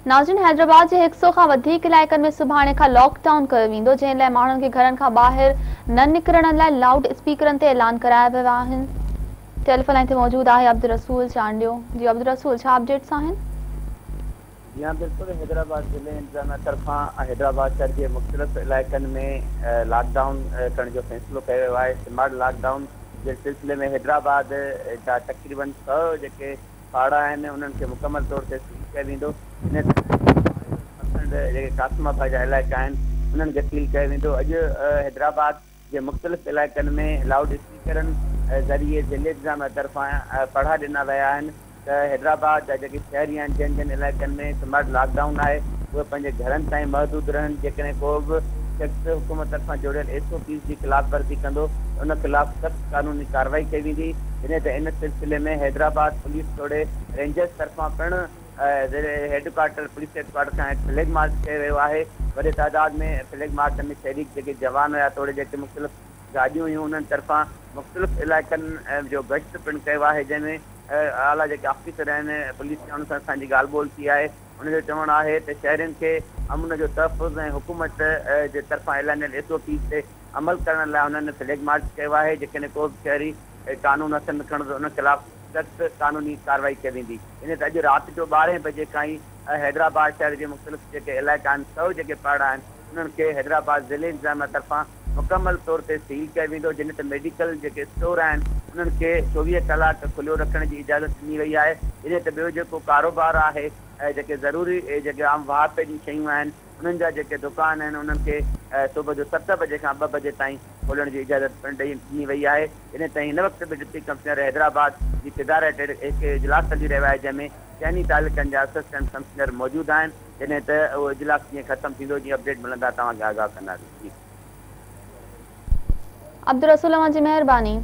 ناظرين حيدرآباد جي هڪ سئو کان وڌيڪ علائقن ۾ سڀاڻي کان لاڪ ڊائون ڪيو ويندو جنهن لاء ماڻهن کي گهرن کان ٻاهر نه نڪرڻ لاء لائوڊ اسپيڪرن تي اعلان ڪرايا ويا آهن ٽيليفون لائين تي موجود آهي عبدالرسول چانڊيو جي عبدالرسول ڇا اپڊيٽس آهن. جي ها بلڪل حيدرآباد ضلعي انتظاميا طرفان حيدرآباد شهر جي مختلف علائقن ۾ لاڪ ڊائون ڪرڻ جو فيصلو ڪيو ويو آهي سمارٽ لاڪ ڊائون جي سلسلي ۾ حيدرآباد جا تقريبن سئو جيڪي پاڙا آهن انهن کي مڪمل طور تي سيل ڪيو ويندو ان پرسنٽ جيڪي قاسم آباد جا علائقا آهن انهن کي سيل ڪيو ويندو اڄ حيدرآباد جي مختلف علائقن ۾ لائوڊ اسپيڪرن ذريعي ضلعي انتظاميا طرفان پڙها ڏنا ويا آهن ته حيدرآباد جا جيڪي شهري آهن جن جن علائقن ۾ سمارٽ لاڪ ڊائون آهي اهي پنهنجي گهرن تائين محدود رهن جيڪڏهن ڪو به شخص حڪومت طرفان جوڙيل ايس او پيز جي خلاف ورزي ڪندو ته ان خلاف سخت قانوني ڪارروائي ڪئي ويندي جڏهن ته ان سلسلي ۾ حيدرآباد پوليس توڙي رينجرز طرفان پڻ head quarter police head quarter کان هڪ فليگ مارچ ڪيو ويو آهي وڏي تعداد ۾ فليگ مارچ ۾ شريڪ جيڪي جوان هيا توڙي جيڪي مختلف گاڏيون هيون انهن طرفان مختلف علائقن جو گشت پڻ ڪيو آهي جنهن ۾ اعليٰ جيڪي آفيسر آهن پوليس جا انهن سان اسان جي ڳالهه ٻولهه ٿي آهي هن جو چوڻ آهي ته شهرين کي امن جو تحفظ ۽ حڪومت جي طرفان اعلانيل ايس او پيز تي عمل ڪرڻ لاء هنن فليگ مارچ ڪيو آهي، جيڪڏهن ڪو به شهري قانون هٿ ۾ کڻندو ته ان خلاف سخت قانوني ڪارروائي ڪئي ويندي. جڏهن ته اڄ رات جو ٻارهين بجي کان ئي حيدرآباد شهر جي مختلف جيڪي علائقا آهن سو جيڪي پاڙا آهن انهن کي حيدرآباد ضلعي انتظاميا طرفان مڪمل طور تي سيل ڪيو ويندو، جڏهن ته ميڊيڪل جيڪي اسٽور آهن انهن کي 24 ڪلاڪ کليو رکڻ جي اجازت ڏني وئي آهي، جڏهن ته ٻيو جيڪو ڪاروبار آهي جيڪي ضروري جيڪي عام واهپي جون شيون آهن انهن جا جيڪي دڪان آهن انهن کي صبح جو ست بجي کان ٻه بجي تائين کولڻ جي اجازت پڻ ڏني وئي آهي، جڏهن ته هن وقت به ڊپٽي ڪمشنر حيدرآباد جي صدارت هيٺ هڪ اجلاس هلي رهيو آهي جنهن ۾ چئني تعلقن جا اسسٽنٽ ڪمشنر موجود آهن. جڏهن ته اهو اجلاس جيئن ختم ٿيندو جيئن اپڊيٽ ملندا توهان کي آگاهه ڪنداسين جي. عبدالرسول اوهان جي مهرباني.